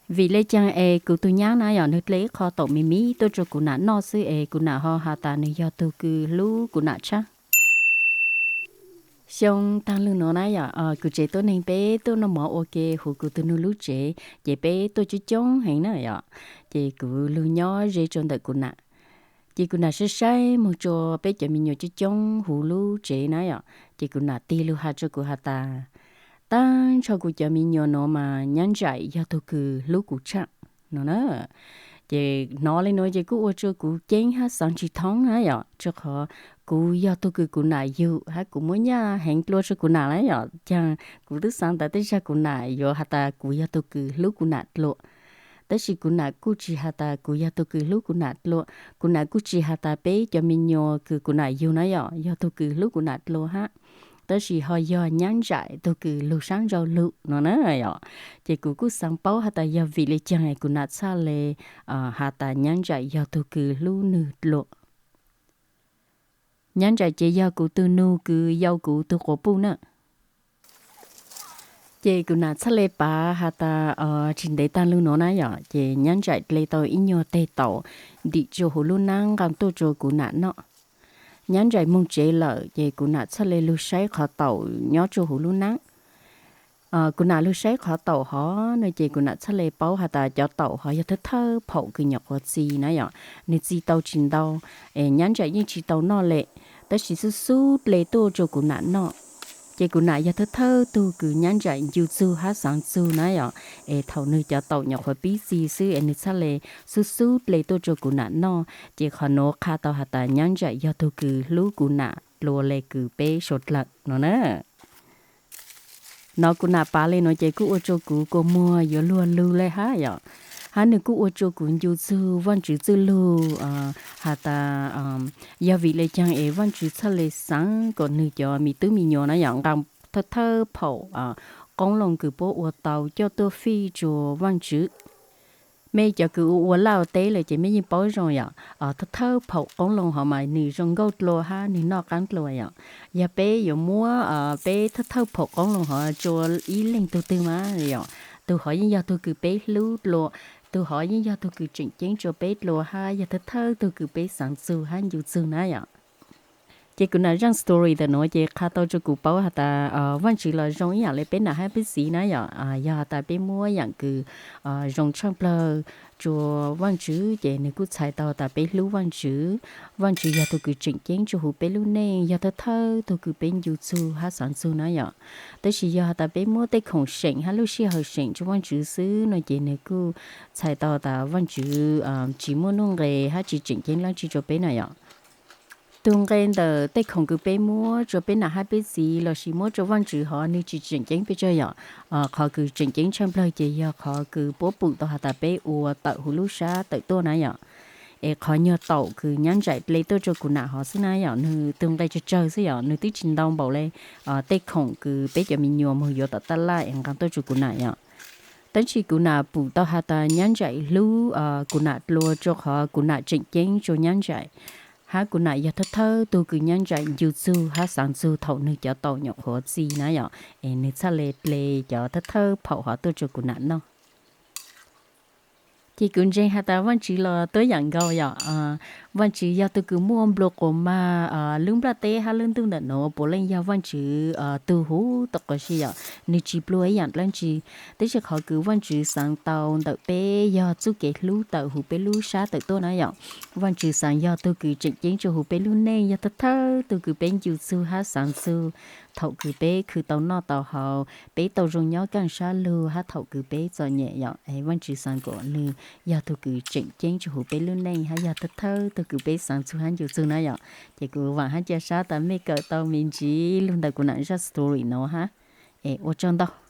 Vim le caag es kuv tug nyab na yom, nwg dle ib qho taum me me tuaj rua kuv nam noj xwb es kuv nam ho has tas nwg yog tug kws hlub kuv nam tshaj. Xyoo taag lug nuav na yom, kuv tsev tuab neeg peb tuaj noj mov ua ke huv kuv tug nug lub tsev, ces peb tuaj coob coob heev na yom. Ces kuv lug nyob ze rua ntawm kuv nam. Ces kuv nam saib saib moog rua peb cov me nyuam coob coob huv lub tsev na yom, ces kuv nam tig lug has rua kuv has tas, taag nrho kuv cov me nyuam nuav mas nyab nraim yog tug kws hlub kuv tshaj no na. Ces hnov le nuav ces kuj ua rua kuv ceeb hab xaav tsi thoob na yom, rua qhov kuv yog tug kws kuv nam yug hab kuv muab nyaj heev dlua rua kuv nam na yom. Caag kuv twb xaav tas tej zag kuv nam yuav has tas kuv yog tug kws hlub kuv nam dlua. Tab sis kuv nam kuj tsi has tas kuv yog tug kws hlub kuv nam dlua, kuv nam kuj tsi has tas peb cov me nyuam kws kuv nam yug na yom yog tug kws hlub kuv nam dlua hab. Tab sis ho yog nyab nraim tug kws lug sab nrau lug no na yom. Ces kuv kuj xaav paub has tas yog vim le caag kuv nam txhaj le has tas nyab nraim yog tug kws hlub nwg dlua. Nyab nraim ces yog kuv tug nug kws yau kuv tug quas puj na. Ces kuv nam txhaj le pav has tas tsi ntev taag lug nuav na yom, ces nyab nraim dle tau ib nyuag teg taum ntim rua huv lub naab nqaa tuaj rua kuv nam noj. Nyab nraim moog tsev lawm ces kuv nam txhaj le lug saib qhov taum nyob rua huv lub naab. Kuv nam lug saib qhov taum hov no ces kuv nam txhaj le paub has tas cov taum hov yog thawj thawj phaum kws nyuam qhuav txi na yom, nwg txi tau tsi ntau, es nyab nraim yeej tsi tau noj le, tab sis xub xub dle tuaj rua kuv nam noj. Ces kuv nam yog thawj thawj tug kws nyab nraim ncu txug hab xaav txug na yom, es thaum nwg cov taum nyuam qhuav pib txi xwb es nwg txhaj le xub xub dle tuaj rua kuv nam noj, ces qhov nuav qha tau has tas nyab nraim yog tug kws hlub kuv nam dlua le kws peb suav dlawg no na. Nov kuv nam pav le nuav ces kuj ua rua kuv kua muag yuav luag lug le hab yom. Hab nwg kuj ua rua kuv ncu txug Vaajtswv txwj lug has tas yog vim le caag es Vaajtswv txhaj le xaav kom nwg cov me tub me nyuam na yom nqaa thawj thawj phaum qoob loo kws puab ua tau coj tuaj fij rua Vaajtswv. Mej cov kws ua ua laj ua teb lawm ces mej yeej paub zoo yom, thawj thawj phaum qoob loo hov mas nwg zoo nkauj dlua hab nwg noj qaab dlua yom. Yog peb yuav muab peb thawj thawj phaum qoob loo hov rua ib leeg tug twg mas yom, tug hov yeej yog tug kws peb hlub dlua, tug hov yeej yog tug kws tseem ceeb rua peb dlua hab yog thawj thawj tug kws peb xaav txug hab ncu txug na yom. Ces kuv nam zaaj story ntawm nuav ces qha tau rua kuv paub has tas Vaajtswv los zoo ib yaam le peb nam hab peb txiv na yom. Yog has tas peb muab yaam kws zoo tshaaj plawg rua Vaajtswv ces nwg kuj txhais tau tas peb hlub Vaajtswv. Vaajtswv yog tug kws tseem ceeb rua huv peb lub neej, yog thawj thawj tug kws peb ncu txug hab xaav txug na yom. Tab sis yog has tas peb muab tej khoom seem hab lub sij hawm seem rua Vaajtswv xwb no ces nwg kuj txhais tau tas Vaajtswv tsi muaj nuj nqes hab tsi tseem ceeb dlaab tsi rua peb na yom. Tug nqe ntawm tej khoom kws peb muab rua peb nam hab peb txiv lossis muab rua Vaajtswv hov nwg tsi tseem ceeb peb tsawg yom. Qhov kws tseem ceeb tshaaj plawg ces yog qhov kws puab pum tau has tas peb ua tawm huv lub sab tawm tuaj na yom. Es qhov nyuag taum kws nyab nraim dle tuaj rua kuv nam hov xwb na yom, nwg tug nqe tsawg tsawg xwb yom, nwg twb tsi ntau npaum le tej khoom kws peb cov me nyuam moog yuav tom taj laj es nqaa tuaj rua kuv nam yom. Tab sis kuv nam pum tau has tas nyab nraim hlub kuv nam dlua rua qhov kuv nam tseem ceeb rua nyab nraim, hab kuv nam yog thawj thawj tug kws nyab nraim ncu txug hab xaav txug thaum nwg cov taum nyuam qhuav txi na yom, es nwg txhaj le dle cov thawj thawj phaum hov tuaj rua kuv nam noj. Ces kuv ntseeg has tas Vaajtswv los tuab yaam nkaus yom. Vaajtswv yog tug kws muaj nplua quas mag, lub nplaj teb hab lub ntuj ntawm nuav puav leej yog Vaajtswv tug huv tau quas si yom, nwg tsi plua ib yaam dlaab tsi. Tab sis qhov kws Vaajtswv xaav tau ntawm peb yog txuj kev hlub tawm huv peb lub sab tawm tuaj na yom. Vaajtswv xaav yog tug kws tseem ceeb rua huv peb lub neej, yog thawj thawj tug kws peb ncu txug hab xaav txug thaum kws peb khwv tau noj tau haus, peb tau zoo nyob kaaj sab lug hab thaum kws peb txom nyem yom. Vaajtswv xaav kom nwg yog tug kws tseem ceeb rua huv peb lub neej hab yog thawj thawj tug kws peb xaav txug hab ncu txug na yom. Ces kuv vaam hab ca sab tas mej kawm tau me ntsiv lug ntawm kuv nam zaj story nuav hab. Es ua tsaug ntau.